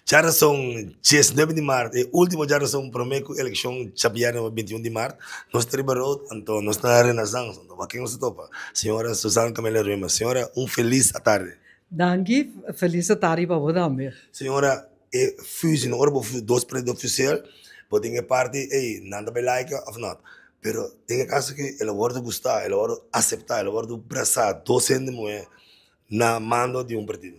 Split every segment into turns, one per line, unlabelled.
Djarason 19 di mart, e ultimo djarason prome ku elekshon djabièrnè 21 di mart, nos ta riba road, anto nos ta na Renaissance, anto wak ken nos ta topa? Señora Susan Camelia Römer. Señora, un felis atardi.
Danki, felis atardi pa bo tambe.
Señora, e fusie, no ora bo dos partido fusiel, bo tin e parti, ey, nan ta bay like of not. Pero den e kaso aki, el a wordo gusta, el a wordo asepta, el a wordo brasa, dos hende muhe na mando di un partido.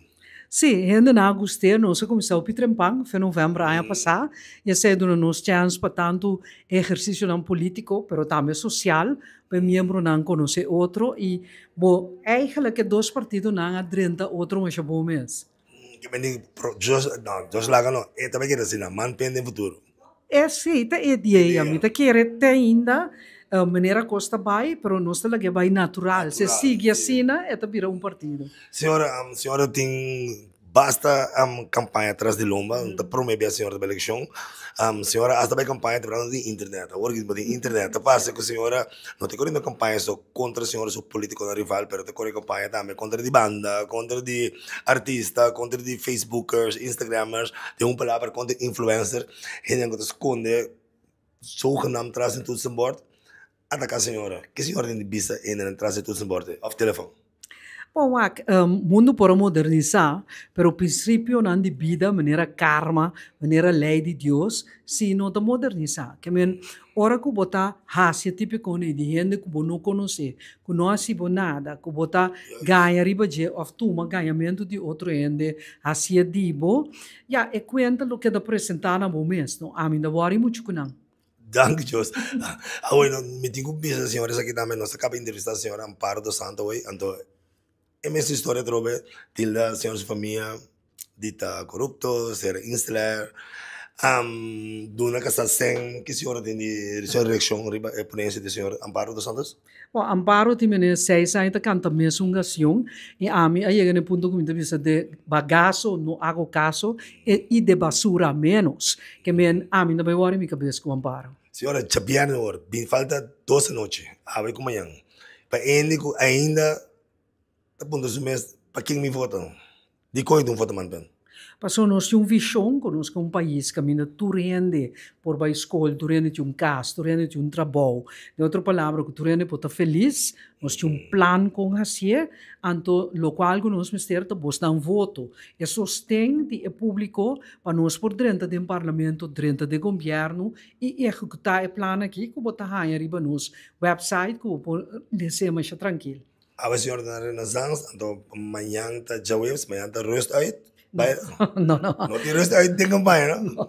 Sí, hendenan a gust'é. Nos a kuminsá hopi trempan, fe novèmber aña pasá, i esei a duna nos chèns pa tantu ehersisionan polítiko, pero tambe sosial, pa e miembronan konosé otro i bo eigenlijk e dos partidonan a drenta otro masha bon mes.
Ke men di Dios, no, Dios laga no, e ta bai keda asina, man pen den futuro.
Esei ta e idea, mi ta kere te ainda manera kos ta bai, pero nos ta lag'é bai natural, si e sigui asina e ta bira un partido.
Señora, señora tin basta campaña tras di lomba, no ta prome bia señora ta bai eleccion, señora hasta bai campaña ta brando di internet, awor ki bo tin internet ta parse ku señora no ta corriendo campaña so contra señora su politiconan rival, pero ta corre campaña tambe contra di banda, contra di artista, contra di facebookers, instagramers, den un palabra contra influencer. Hendenan ku ta skonde zogenaamd tras di toetsenbord ataka señora. Ke señora tin di bisa hendenan tras di toetsenbord ei òf telefòn?
Bon wak, mundu por a modernisá, pero prinsipionan di bida manera karma, manera lei di Dios, si no ta modernisá. Ke men, ora ku bo ta hasi e tipo kos ei di hende ku bo no konosé, ku no hasi bo nada, ku bo ta gaña riba dje òf tuma gañamentu di otro hende hasié di bo, Ya, e kuenta lo keda presentá na bo mes, no? Ami no ta wòri muchu ku nan.
Danki Dios. Awor no, mi tin ku bisa señor esaki tambe, nos a kaba entrevistá señor Amparo dos Santos awor, anto e mes historia atrobe, tilda señor su famia di ta korupto, ser instler, duna kasá sen, ki señor tin di su reakshon riba e ponencia di señor Amparo dos Santos?
Bo Amparo tin mene seis aña ta canta mesun canción y ami a yega na e punto cu mi ta bisa de bagazo no hago caso y de basura menos. Ke men ami no bay wori mi cabes cu Amparo.
Señora, djabièrnè ora, bin falta dos anochi, awe cu mañan, pa hende cu ainda ta puntra su mes, pa ken mi vota? Dikon e ta un foto manpen?
Pasobra nos tin un vishon ku nos ke un pais kaminda tur hende por bai skol, tur hende tin un kas, tur hende tin un trabou. Den otro palabra ku tur hende por ta felis. Nos tin un plan kon hasié, anto lokual ku nos mester ta bosnan voto. E sosten di e públiko pa nos por drenta den parlamento, drenta den gobièrnu i ehekutá e plan aki ku bo ta haña riba nos wèpsait ku bo por les'é masha trankil.
Awe señor ta na Renaissance, anto mañan ta djaweps, mañan ta rust uit. Bai,
No, no.
no tin rust uit den campaña, no?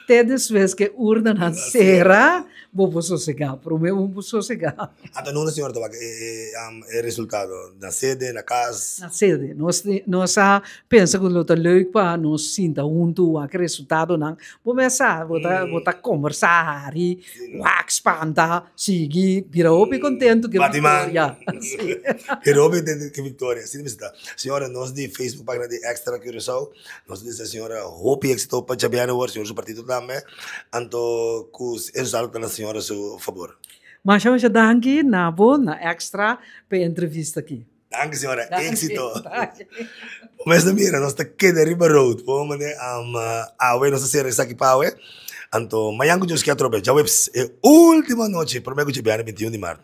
Te despues ke urnanan sera, bo por sosegá. Promé bo por sosegá.
Anto nunda señor ta wak e, e, um, e resultado? Na sede, na kas?
Na sede. Nos, nos a pensa ku lo ta leuk pa nos sinta huntu wak e resultadonan. Bo mes sa, bo ta, bo ta kombersá, hari, Wak spanta, sigui, bira hopi kontentu ku e viktoria.
Bira hopi kontentu ku e viktoria. Asina mester ta. Señora, nos di Facebook pagina di Extra Curaçao, nos ta desea señora hopi éxito pa djabièrnè awor, señora su partido tambe, anto ku e resultado ta na señora su fabor.
Masha masha danki na bo, na Extra, pa e entrevista aki.
Danki señora, éxito. Bo mes ta mira, nos ta keda riba road. Bo mane awe nos ta sera esaki pa awe. Anto mañan ku Dios kier atrobe, djaweps, e ultimo anochi, prome ku djabièrnè 21 di mart.